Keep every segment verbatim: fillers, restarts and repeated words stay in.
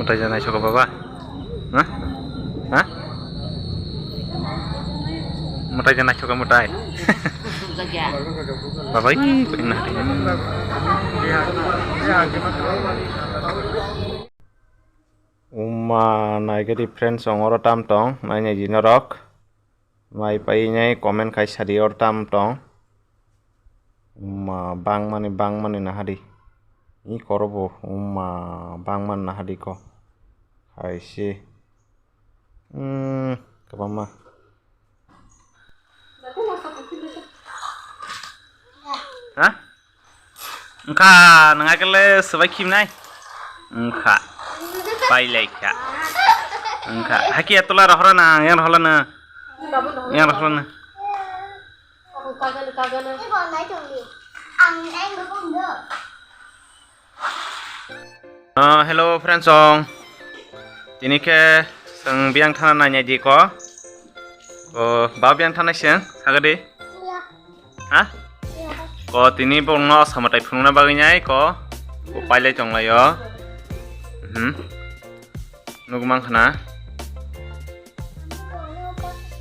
Mwtai ja naisok baba. Ha? Ha? Mwtai ja naisok mwtai. Baba, ih, paina. Uma naigadi friends ong oro tam tong, nainai di norok. Mai painai comment khai sadi or tam tong. Uma bangmani bangmani nahadi. I korobo uma bangmani nahadi ko. Hai si. Hmm, kabama. Ha? Wngkha, nwng akele swbai khimnai. Wngkha. Pailai kha. Wngkha. Haki atola rohorana, yang rohorana. Yang rohorana. Oh, hello friends song. Tini khe seng biang thana nainai di ko. Oh, ba biang thana seng, sagadi. Ha? Ko tini borokno osa mwtai phunukna bagwi nai ko. Bo pailai tonglaio. Mhm. Nugwi mankha na.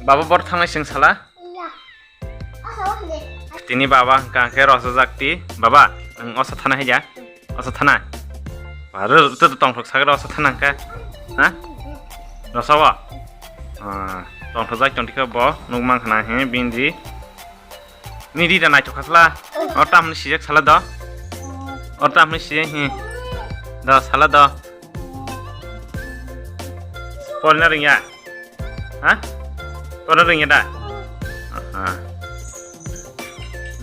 Baba bor thangnai seng sala? Tini baba hwnkha khe rosajak ti. Baba, nwng osa thana hai ya? Osa thana? Ba, ro-, to, to tongthok sagre osa thana hwnkha. Ha? Rosa bo? Ah, tongthok jai tong tikha bo, nuk mang khana he, bindi. Ni di da nai thok khasla. Or tam ni sijak sala do. Or tam ni sijak he. Do sala do. Porna ringya. Ha? Porna ringya da? Aha.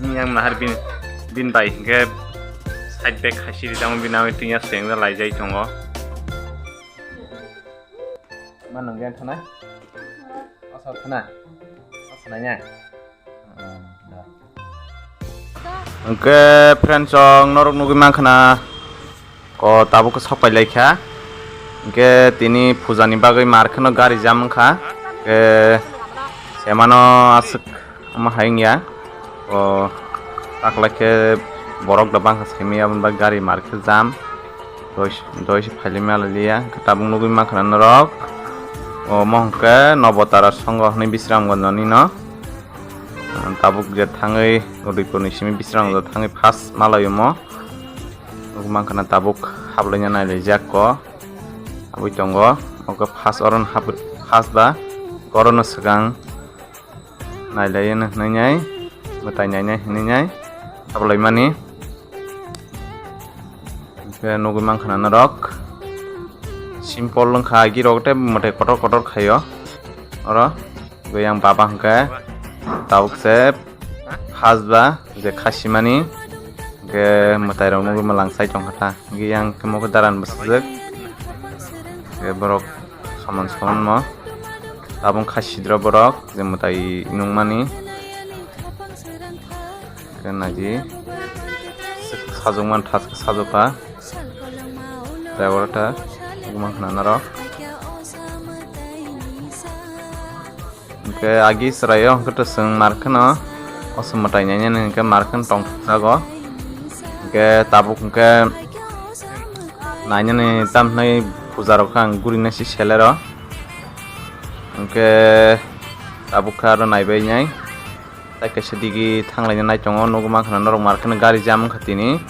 Ni yang nahar bin, bin bai hingke side bag khasi di tamo bin ami tinya seng da lai jai tongo. Ma nang gen thana? Asa thana? Asa nanya? Hwnkhe friends rok norok nugwi mankha na, ko tabuk khe sok pai laikha. Hwnkhe tini puja ni bagwi mar kheno gari jam wngkha. Hwnkhe semano aswk omo hai wngya. O taklai khe borok da bangkha simi aboni bagwi gari mar khe jam. Doi, doi se phailai ma lailiya. Hwnkhe tabuk nugwi mankha na norok. Omo hwnkhe Nobotara Songho hwnwi Bisramganj ni no. Tabuk je thangwi Udaipurni simi Bisramganj thangwi first malaiomo. Nugwi mankha na tabuk haplaina nailaijak ko. Habwi tongo. Oke first oro hap-, first ba orono swkang nailaino hwnwi nai. Mwtai nainai hwnwi nai. Haplaimani. Hwnkhe nugwi mankha na norok. Simple wngkha, agi rok tei mwtai kotor kotor khaio. Oro, hwnkhe yang baba hwnkhe tabuk se first ba je khasimani. Hwnkhe mwtai rok nugwi mwlang sai tongkha ta. Hwnkhe yang khe mo khe daran bwsajwk. Hwnkhe borok soman soman mo. Tabuk khasidro borok je mwtai nungmani. Hwnkhe naidi sajwkmani thaskhe sajwkha. Driver ta nugwi mankha na norok. Hwnkhe agi chwraio hwnkhe to chwng mar kheno oso mwtai nainani hwnkhe mar kheno tongthokjago. Hwnkhe tabuk hwnkhe nainani tamhinai puja rok khe ang gurina si selero. Hwnkhe tabuk khe aro naibai nai. Tai kaisa digi thanglaina nai tongo, nugwi mankha na norok mar kheno gari jam wngkha tini.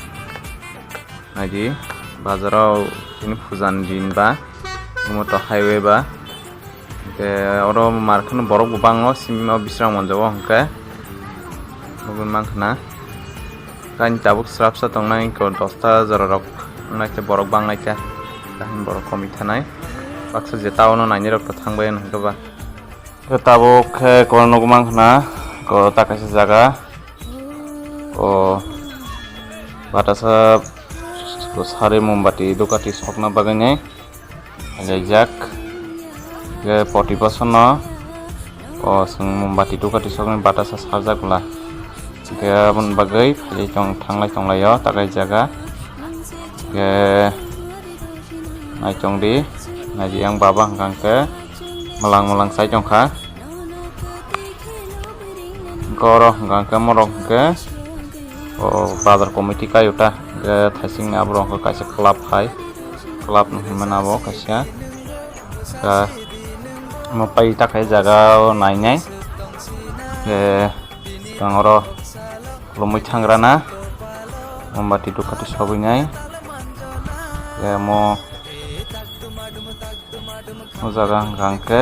Naidi bazaro tini puja ni din ba, omo to highway ba. Hwnkhe oro mar kheno borok bo bango, simi o Bisramganj o hwnkhe. Nugwi mankha na. Kaini tabuk swrapsa tongnai ko dosta jora rok wngnai khe borok bangnai khe. Tahini borok komwi thanai. Baksa je town o nainai rok to thangbai hwnkhe ba. Khe tabuk khe ko nugwi mankha na, ko ta kaisa jaga, ko batasa ko sari mombati dukati sokna bagwi nai phaijak. Khe poti bosonno ko chwng mombati dukati soknai batasa sarjak bwla. Hwnkhe aboni bagwi phailai tong, thanglai tonglaio takai jaga. Hwnkhe naitongdi, naidi yang baba hwnkha hwnkhe mwlang mwlang chai tongkha. Hwnkhe oro hwnkha hwnkhe morok hwnkhe o bazar committee kaiyota hwnkhe thaisingni aborok hwnkhe kaisa club hai. Club no hinmano abo kaisa. Ka, mo pai ta khai jaga o nainai. Je, tang oro lumui thangrana. Mombati dukati sogwi nai. Je, mo, mo jaga hwnkha hwnkhe.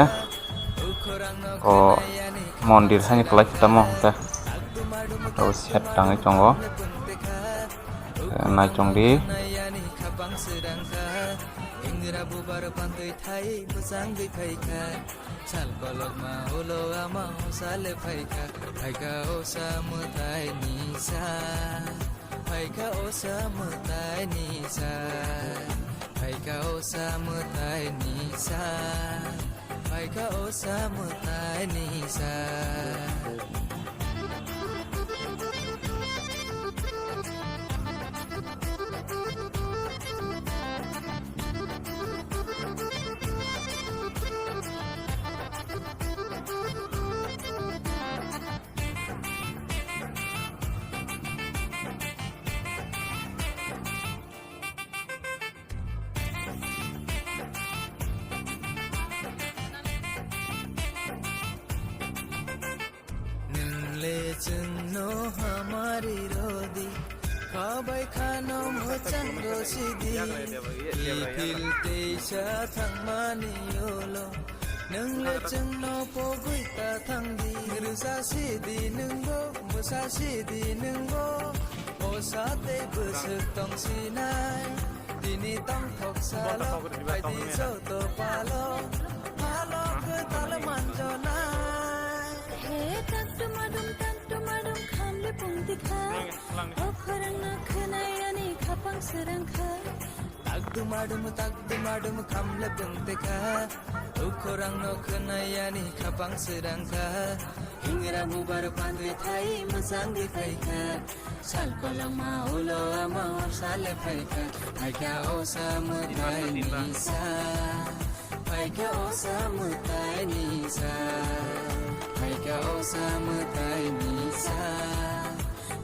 O mondir hani kwlai tamo hwnkhe. O set tangwi tongo. Naichong di. Sal kolokma ulo ama sale phaikha, phaikha o sa mwtai nisa. Phaikha o sa mwtai nisa, phaikha o sa mwtai nisa, phaikha o sa mwtai nisa. Nwngle chwngno hamari rodi, khabai khano mwchang rosidi, kiphil teisa thangmani yolo. Nwngle chwngno pogwi ta thangdi, rwsa sidi nwngbo, bwsa sidi nwngbo, bwsa tei bwswk tongsinai. Tini tongthok salo, phaidi joto palo, palo kwtal manjonai. He tak dumadum, tak dumadum, khamle pungti kha. O khorang no khwnai ani khapang srang kha. Tak dumadum, tak dumadum, khamle pungti kha. O khorang no khwnai ani khapang srang kha. Hingra bubar pandri thai mwchang di phai kha. Sal kolokma ulo ama sale phaikha, phaikha o sa mwtai nisa, phaikha o sa mwtai nisa, phaikha o sa mwtai nisa,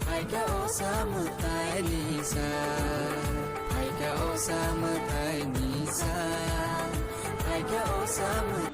phaikha o sa mwtai nisa, phaikha o sa mwtai nisa, phaikha o sa mwtai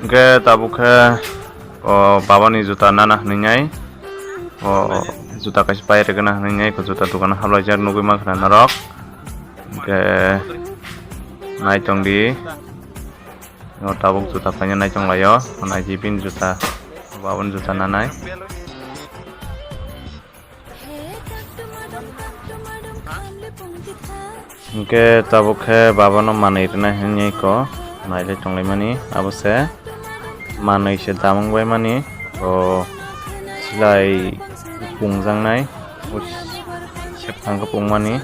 Hwnkhe tabuk khe o babani juta nana hwnwi nai, o juta kaisa pai rwgwna hwnwi nai, juta dukano hablaijak nugwi mankha norok. Hwnkhe naitongdi, o tabuk juta paina naitonglaio, naidi bini juta, babani juta nanai. Hwnkhe tabuk khe babano manwi rwnai hwnwi ko nailai tonglaimani, abo se manwi se damung baimani, o silai pungjaknai, o septhang khe pungmani,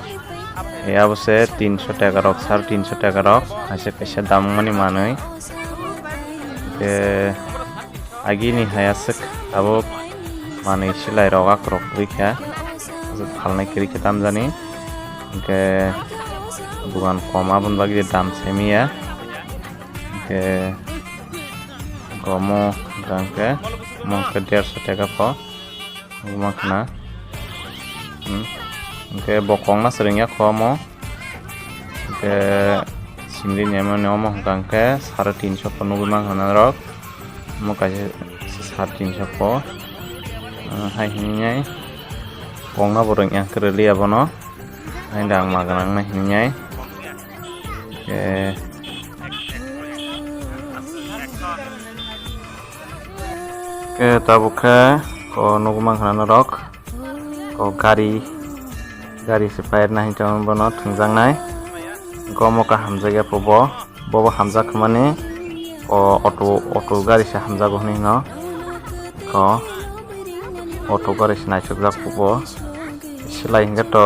abo se tinso taka rok, sare tinso taka rok, kaisa kaisa damungmani manwi. Hwnkhe agini hai aswk abo manwi silai rok akrok rikha, aswk phalnai kwrwi khe tamjani, hwnkhe dogan kom aboni bagwi dam semiya, hwnkhe gomo hwnkhe omo hwnkhe derso taka pho. Nugwi mankha na. Hmm. Hwnkhe bo kok na swrwngya kho omo. Hwnkhe sindini omo ni omo hwnkha hwnkhe sare tinso kho nugwi mankha na norok. Omo kaisa sare tinso kho. Ah, hai hinwi kok na bo rwngya kwrwliya bono. Haino ang ma gwnang nai hinwi. Eh. Ke tabuk khe ko nugwi mankha norok. Ko gari, gari se pairna hinwi tongma bono thwngjaknai. Gomo ka hamjakya po bo. Bobo hamjak khamani. O auto, auto gari se hamjago hinwi hino. Ko auto gari se naisukjak po bo. Chwlai hwnkhe to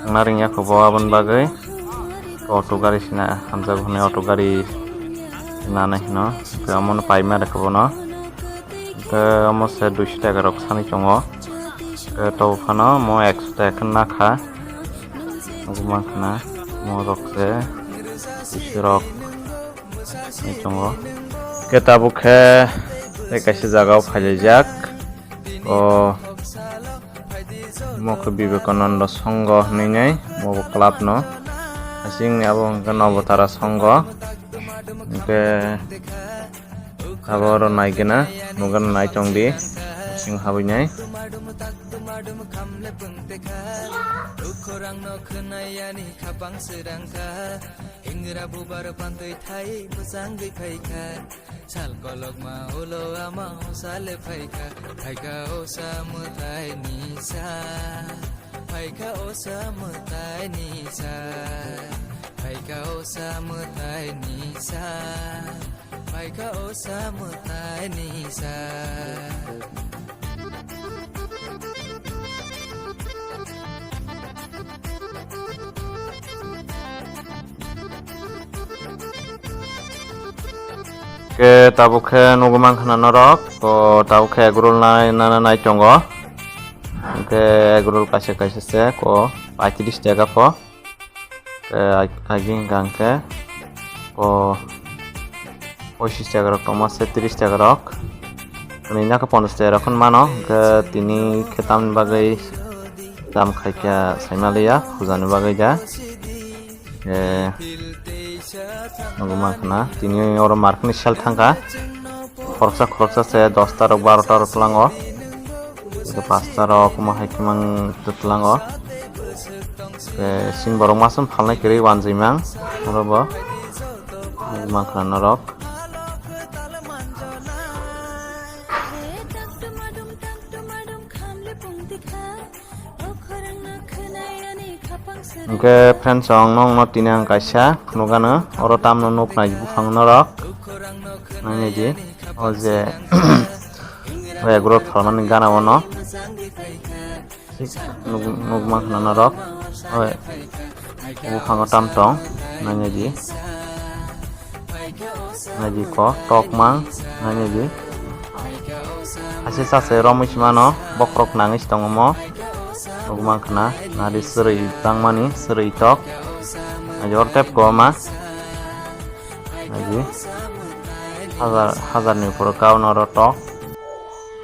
thangna ringya kho bo, aboni bagwi auto gari sina hamjak hwnwi auto gari nanai hwno. Hwnkhe omono paima rwkha bono. Hwnkhe omo se duiso taka rok sanwi tongo. Hwnkhe to phano mo ekso taka khe nakha. Nugwi mankha na mo rok se duiso rok. Tongo. Khe tabuk khe tei kaisa jaga o phailaijak. O mo khe Vivekananda Songho hinwi nai mo bo club no. Asing ni abo hwnkhe Nobotara Songho. Hwnkhe abo oro naigena, nugano nai tong di. Asing habwi nai. Hingra bubar pantwi thai bwchangwi phaikha. Sal kolokma ulo ama hosale phaikha. Phaikha osa mwtai nisa. Phaikha osa mwtai nisa. Phaikha osa mwtai nisa. Phaikha osa mwtai nisa. Khe tabuk khe nugwi mankha na norok, to tabuk khe egg roll nai, nana nai tongo. Hwnkhe egg roll kaisa kaisa se ko paitris taka pho. Tei ag-, aging hwnkha hwnkhe o poisis taka rok tongma se tris taka rok. Tini nokha ponchas taka rok phano mano, hwnkhe tini khe tamni bagwi dam khaikha saimaliya, pujani bagwi da. Eh, nugwi mankha na, tini oro markni sal thangkha. Khoroksa khoroksa se dosta rok, barota rok twlango. Tei pasta rok omo hai khe mang twlango. Tei sini borok masum phalnai kwrwi wanjwi mang oro bo. Mankha norok. Hwnkhe friends, ang nokno tini ang kaisa phunukgano, oro tamno nuknai buphang norok. Nainai di, o je, o egg roll phalmani gana ono. Nuk, nukmankha norok. O buphango tam tong, nainai di. Naidi ko, tokmang, naidi. Haise sache romwi se mano, bokhorok nangwi se tongo mo. Nukmankha na, nadi srwi tangmani, srwi tok. Naidi oro tep ko ma. Naidi. Hazar, hazarni uporo kauna oro tok.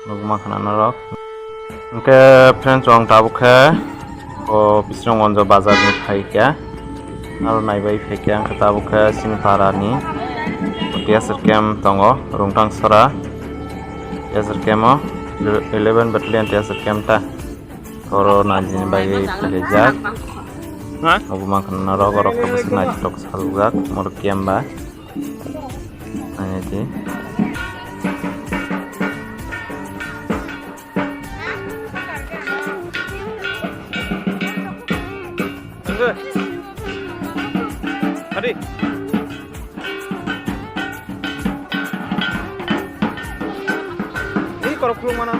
Nukmankha na norok. Hwnkhe friends, ang tabuk khe o Bisramganj bazar ni phaikha. Aro naibai phaikha, hwnkhe tabuk khe chini para ni T S R camp tongo, Rungtang Sora T S R camp o, eleven battalion T S R camp ta. Oro najini bagwi phaijak. Ha? Obo mankha norok, oro khe bwswk naithotok salbujak, moro camp ba. Nainai di. Adi. Ini korok khulung mana?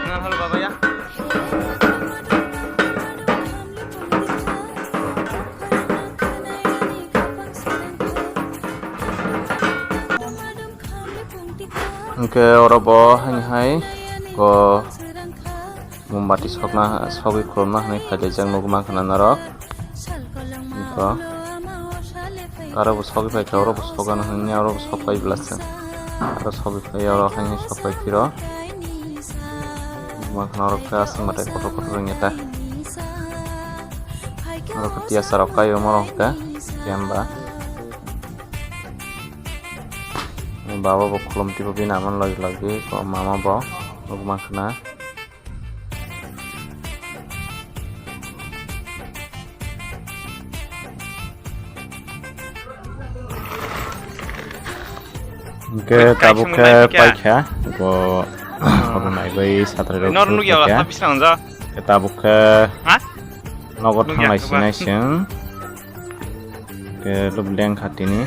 Nah, halo, Baba, ya. Hwnkhe oro bo haini hai ko mombati sokna, sogwi khulumna hinwi phailaijak nukmankha na norok. Iko. Aro bo sogwi phaikha, oro bo sogano hinwi, oro bo sokphai bwlaseng. Aro sogwi phai, oro haino sokphai phiro. Nukmankha na oro khe aswk mwtai kotor kotor wngya ta. Oro khe tiyasa rok kai omo rok khe kemba. Baba bo khulum tipo bini ama logi logi, mama bo nukmankha na. Hwnkhe tabuk khe paikha, bo abo naibai satrai rok. Nor nukya paikha. Bising nang ja. Hwnkhe tabuk khe nogo thanglai sinai sing. Hwnkhe lub lengkha tini.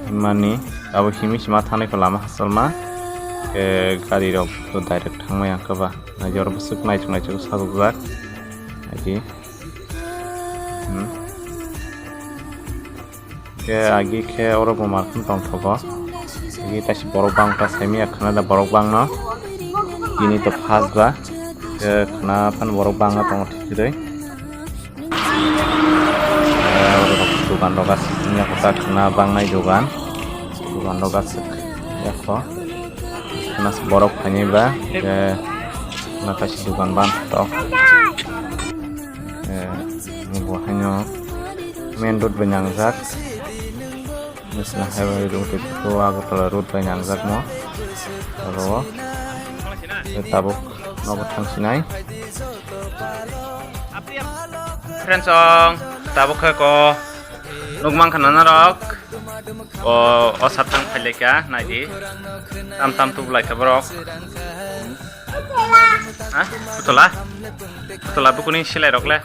Hwnmani Abo himi sima thani ko lama hasalma. Ke gari rok to direct thangmai ang kaba. Na jor bwswk naichuk naichuk sajwk jak. Agi. Hmm. Ke agi khe oro bo markhun tongthogo. Agi taisi borok bang ta saimaya khna da borok bang no. Tini to first ba. Ke khna phan borok bang no tongo thik thik. Dogan rok aswk wngya kwchak khwna bangnai dogan. Dogan rok aswk yakho khwna borok phainai ba, eh, khwna kaisa dogan ban tok. Eh, bo haino main road bai nangjak. National Highway road to Agartala road bai nangjakmo. Oro o tabuk nogo thangsinai. Friends song, tabuk khe ko nukmang khana narok. O, o sat thang phailai kha, naidi. Tam tam tubulai kha borok. Ha? Putula? Putula bukuni silai rok le?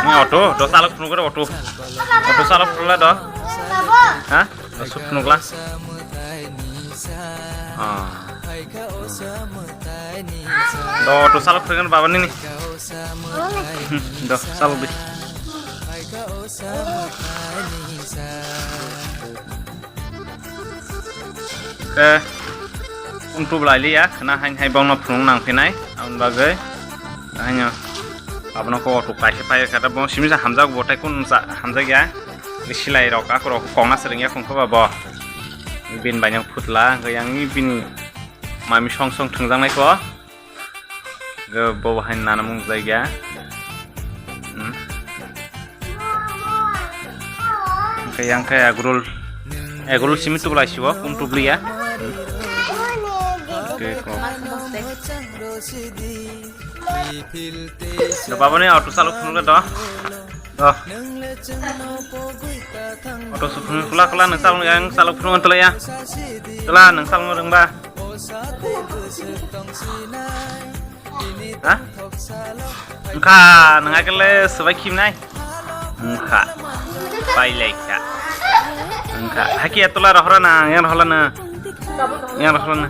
Ni auto, do salok phunuk re auto. Auto salok phunuk le do. Ha? Do suk phunuk la. Ah. Do auto salok phunuk baba nini. Hmm, do salok di. Ke, ung tubulai liya, khwna hain hai bongno phunuk nang phinai, aboni bagwi, haino, abono kok auto kaisa pai kha, bong simi sa hamjak, bo tai kun sa hamjak ya, silai rok, ako rok kok na swrwng ya, kung khe ba bo, bini bai no phutla, hwnkhe yang bini mami song song thwngjaknai kho. Bo bo hai nana mung jaiga. Hmm. Hwnkhe yang khe agrol, agrol simi tubulai sibo, kum tubliya. Hmm. Hwnkhe ko. Do babani auto salok phunukle do. Do. Auto suk phunuk kula kula nang salok yang salok phunuk tolaya. Tula nang salok rengba. Ha? Wngkha, nwng akele swbai khibnai? Wngkha. Pailaikha. Wngkha. Haki atola rohorana, yang rohorana. Yang rohorana.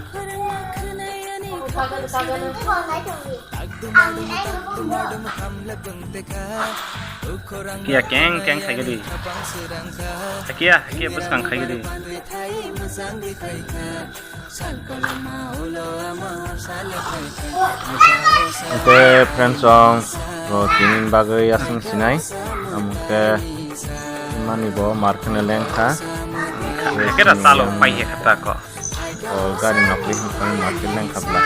Hakia keng keng khaigidi. Hakia, hakia bwskang khaigidi. Hwnkhe friends song, bo tini bagwi aswng sinai, amo khe mani bo markheno lengkha. Khe da chalo pai khe khata ko. O gari nokli hwnkhe markhe lengkha bla.